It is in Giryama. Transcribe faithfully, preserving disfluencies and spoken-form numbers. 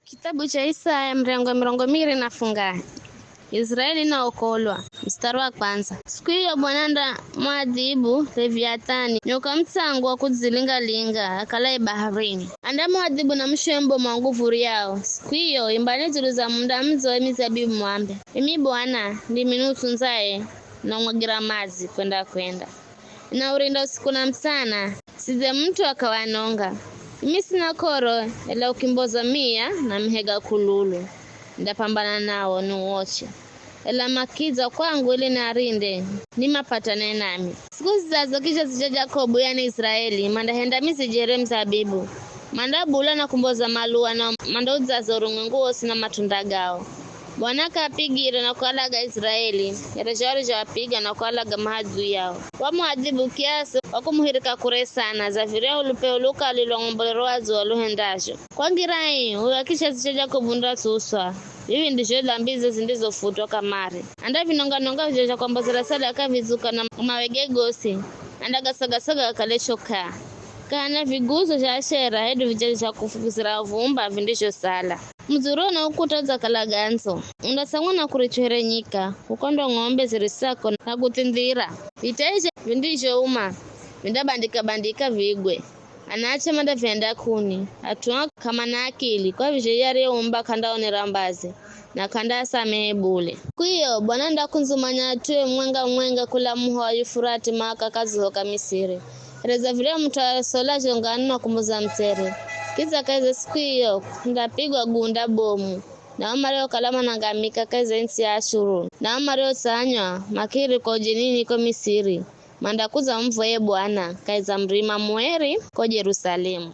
Kitabu cha Isaya, mrengo mirongo miri na fungahe. Israeli inaokolwa. Mstari wa kwanza. Siku iyo Bwana andamuadhibu Leviathani, nyoka mutsangu wa kudzilinga-linga akalaye baharini. Andamuadhibu na mushembo mwa nguvu uriyao. Siku iyo imbani dzulu za munda mudzo wa mizabibu mwambe, imi Bwana ndimi niutsundzaye na umwagira madzi kwenda-kwenda. Ninaurinda usiku na mutsana, sidze mut'u akawanonga. Mimi sina k'oro, ela ukimboza mia na mihega k'ululu. Ndapambana nao niuoche. Ela makidza kwangu ili niarinde, nimapatane nami. Siku zidzazo kizazi cha Jakobu, yani Israeli, mandahenda mizijere mizabibu. Mandabula na kumboza maluwa na mandaudzaza urumwengu wosi na matunda gao. Bwana kaapigire na kualaga Israeli, here zho arizhoapiga na kualaga mahadui yao. Wamuadhibu kiasi wa kumuhirika kure sana, dza viryahu lupeo lukali lwa ng'ombolero wa dzuwa luhendazho. Kwa ngira ii, uwe kizazi cha Jakobu undatsuswa. Vivi ndizho dhambize zindizofutwa kamare. Andavinonga-nonga vizho zha kwambozera sadaka vidzuka na mawege gosi, andagasaga-saga gakale chok'aa. Kana viguzo zha Ashera hedu vijali zha kufukizira vumba vindizhosala. Mudzi urio na ukuta udzakala gandzo, undatsangwa na kurichwa here nyika, kuko ndo ng'ombe zirisako na kuthindzira. Vitaizhe vindizhouma, vindabandika-bandika vigwe. Anaache mandavihenda k'uni, at'u aa k'amana akili, kwa vizho iye ariyeumba k'andaonera mbazi, na k'andaasamehe bule. Kwiyo, Bwana andakundzumanya at'ue mwenga-mwenga kula muho wa Yufurati maaka kaziho ka Misiri. Here dza viryahu mut'u asolazho nganu na kumuza mutsere. Kidza kahi za siku iyo, kundapigwa gunda bomu, na o mariokala manangamika kahi za ntsi ya Ashuru, na o mariotsanywa makihirikwa ujinini ko Misiri, mandakudza mumvoye Bwana kahi za murima mueri ko Jerusalemu.